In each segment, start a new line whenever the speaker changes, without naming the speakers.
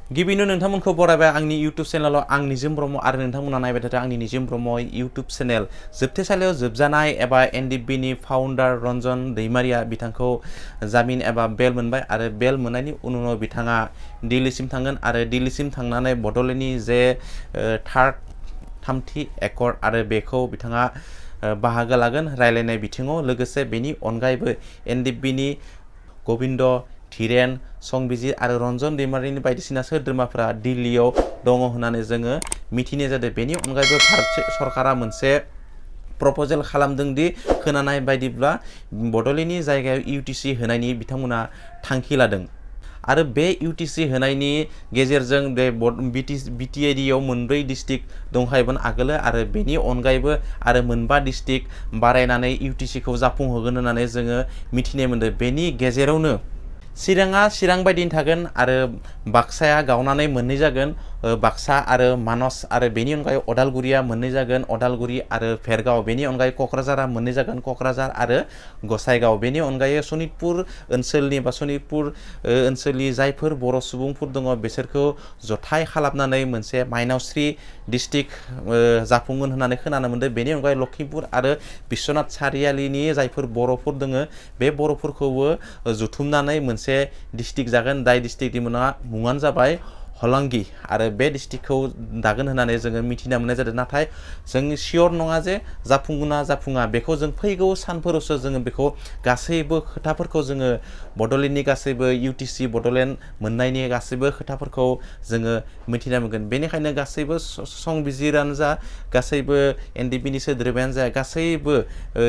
गिबिनो नोंथांमोनखौ बरायबाय आंनि इउट्युब चेनेलाव आं निजोम ब्रह्म आरो नोंथांमोना नायबाय थादों आंनि निजोम ब्रह्म इउट्युब चेनेल जोबथेसालियाव जोबजानाय एबा एनडिबिनि फाउन्डार रन्जन दैमारिया बिथांखौ जामिन एबा बेल मोनबाय आरो बेल मोननायनि उनाव बिथाङा दिल्लीसिम थांगोन आरो दिल्लीसिम थांनानै बड'लेण्डनि जे थामथि एकर्ड आरो बेखौ बिथाङा बाहागो लागोन रायलायनाय बिथिङाव लोगोसे बेनि अनगायैबो एनडिबिनि गोविन्द धीरेन संबिजिर आरो रन्जन दैमारिनि बायदिसिना सोद्रोमाफोरा दिल्लीयाव दङ होननानै जोङो मिथिनाय जादों। बेनि अनगायैबो भारत सरकारा मोनसे प्रप'जेल खालामदों दि खोनानाय बायदिब्ला बड'लेण्डनि जायगायाव UTC होनायनि बिथांमोना थांखि लादों आरो बे UTC होनायनि गेजेरजों बे BTADआव मोनब्रै डिस्ट्रिक्ट दंखायोमोन आगोलो आरो बेनि अनगायैबो आरो मोनबा डिस्ट्रिक्ट बारायनानै UTCखौ जाफुंहोगोन होननानै जोङो मिथिनो मोनदों। बेनि गेजेरावनो चिराङा चिरां बायदिनो थागोन आरो बाक्साया गावनानै मोननै जागोन बाक्सा आरो मानस आरो बेनि अनगायै अदालगुरिया मोननै जागोन अदालगुरि आरो भेरगाव बेनि अनगायै क'क्राझारा मोननै जागोन क'क्राझार आरो गसाइगाव बेनि अनगायै सनितपुर ओनसोलनि बा सनितपुर ओनसोलनि जायफोर बर' सुबुंफोर दङ बिसोरखौ जथाय खालामनानै मोनसे माइनावस्रि डिस्ट्रिक्ट जाफुंगोन होननानै खोनानो मोनदों। बेनि अनगायै लखिमपुर आरो बिश्वनाथ सारियालिनि जायफोर बर'फोर दङ बे बर'फोरखौबो जुथुमनानै मोनसे डिस्ट्रिक्ट जागोन जाय डिस्ट्रिक्टनि मुङानो जाबाय हलांगि आरो बे डिस्ट्रिक्टखौ दागोन होननानै जोङो मिथिना मोननाय जादों। नाथाय जों सियर नङा जे जाफुंगोन ना जाफुङा बेखौ जों फैगौ सानफोरावसो जोङो बेखौ गासैबो खोथाफोरखौ जोङो बड'लेण्डनि गासैबो UTC बड'लेण्ड मोननायनि गासैबो खोथाफोरखौ जोङो मिथिना मोनगोन। बेनिखायनो गासैबो संबिजिरानो जा गासैबो एनडिबिनि सोद्रोमायानो जा गासैबो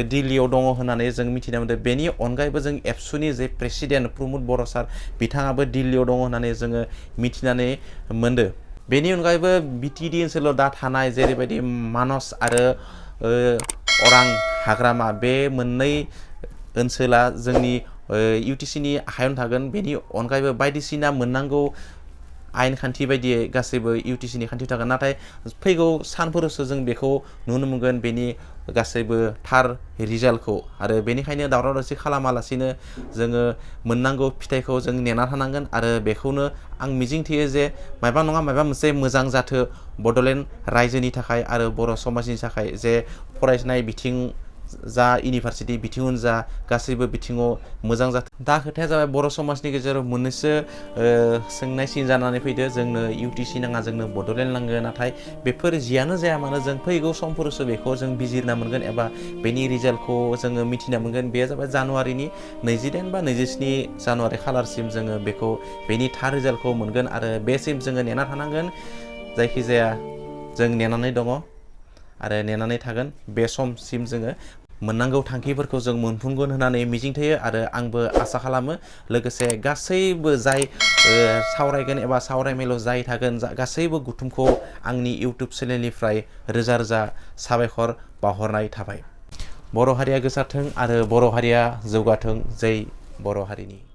दिल्लीयाव दङ होननानै जों मिथिना मोनदों। बेनि अनगायैबो जों एबसुनि जे प्रेसिडेन्ट प्रमद बर' सार बिथाङाबो दिल्लीयाव दङ होननानै जोङो मिथिनानै मोनदों। बेनि अनगायैबो BTD ओनसोलाव दा थानाय जेरैबायदि मानस आरो अरां हाग्रामा बे मोननै ओनसोला जोंनि UTCनि आखायावनो थागोन। बेनि अनगायैबो बायदिसिना मोननांगौ आयेन खान्थि बायदियै गासैबो UTCनि खान्थियाव थागोन। नाथाय फैगौ सानफोरावसो जों बेखौ नुनो मोनगोन बेनि गासैबो थार रिजाल्टखौ आरो बेनिखायनो दावराव दावसि खालामालासिनो जोङो मोननांगौ फिथाइखौ जों नेना थानांगोन आरो बेखौनो आं मिजिंथियो जे मायबा नङा मायबा मोनसे मोजां जाथो बड'लेण्ड रायजोनि थाखाय आरो बर' समाजनि थाखाय जे फरायनाय बिथिं जा इउनिभारसिटि बिथिङावनो जा गासैबो बिथिङाव मोजां जाथों। दा खोथाया जाबाय बर' समाजनि गेजेराव मोननैसो सोंनायसिन जानानै फैदो जोंनो UTC नाङा जोंनो बड'लेण्ड नांगो नाथाय बेफोर जियानो जाया मानो जों फैगौ समफोरावसो बेखौ जों बिजिरना मोनगोन एबा बेनि रिजाल्टखौ जोङो मिथिना मोनगोन। बेयो जाबाय जानुवारिनि 28 बा 27 जानुवारि खालारसिम जोङो बेखौ बेनि थार रिजाल्टखौ मोनगोन आरो बेसिम जोङो नेना थानांगोन। जायखिजाया जों नेनानै दङ आरो नेनानै थागोन बे समसिम जोङो मोननांगौ थांखिफोरखौ जों मोनफुंगोन होननानै मिजिंथियो आरो आंबो आसा खालामो। लोगोसे गासैबो जाय सावरायगोन एबा सावरायमेलाव जाय थागोन गासैबो गुथुमखौ आंनि इउट्युब चेनेलनिफ्राय रोजा रोजा साबायखर बावहरनाय थाबाय। बर' हारिया गोसारथों आरो बर' हारिया जौगाथों। जै बर' हारिनि।